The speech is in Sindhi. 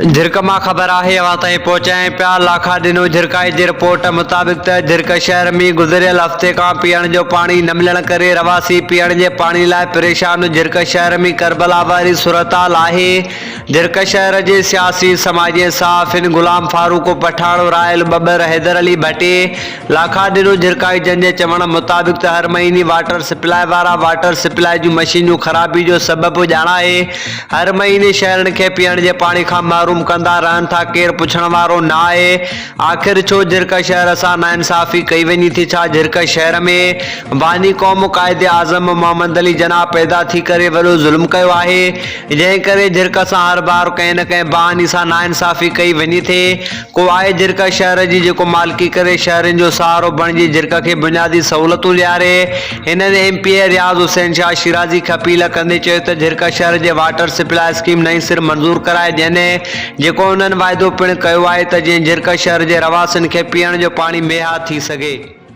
جھرڪ مان خبر آهي اوهان تائين پهچائين پيا لاکا ڏنو جھرڪائي جي رپورٽ مطابق ته جھرڪ شهر ۾ گذريل هفتي کان پيئڻ جو پاڻي نه ملڻ ڪري رهواسي پيئڻ جي پاڻي لاء پريشان جھرڪ شهر ۾ ڪربلا واري صورتحال آهي جھرڪ شهر جي سياسي سماجي ۽ صحافين غلام فاروق پٺاڻ رائل ٻٻر حيدر علي ڀٽي لاکا ڏنو جھرڪائي جن جي چوڻ مطابق ته هر مهيني واٽر سپلاء وارا واٽر سپلاء جون مشينون خرابي جو سبب ڄاڻائي هر مهيني شهرين کي پيئڻ جي پاڻي کان محروم ڪندا رهن ٿا ڪير پڇڻ وارو نه آهي آخر ڇو جھرڪ شهر سان ناانصافي ڪئي وڃي ٿي ڇا جھرڪ شهر ۾ باني قوم قائد اعظم محمد علي جناح پيدا ٿي ڪري وڏو ظلم ڪيو آهي جنهن ڪري جھرڪ سان هر بار ڪنهن نه ڪنهن بهاني سان ناانصافي ڪئي وڃي ٿي ڪو آهي جرڪ شهر جي جيڪو مالڪي ڪري شهرين جو سهارو بڻجي جرڪ کي بنيادي سهولتون ڏياري. هنن M P A Riaz Hussain Shah Shirazi کي اپيل ڪندي چيو ته جرڪ شهر جي واٽر سپلاء اسڪيم نئين سر منظور ڪرائي ڏين جيڪو هنن واعدو پڻ ڪيو آهي ته جيئن جرڪ شهر جي رهواسين کي پيئڻ جو پاڻي مهيا ٿي سگهي.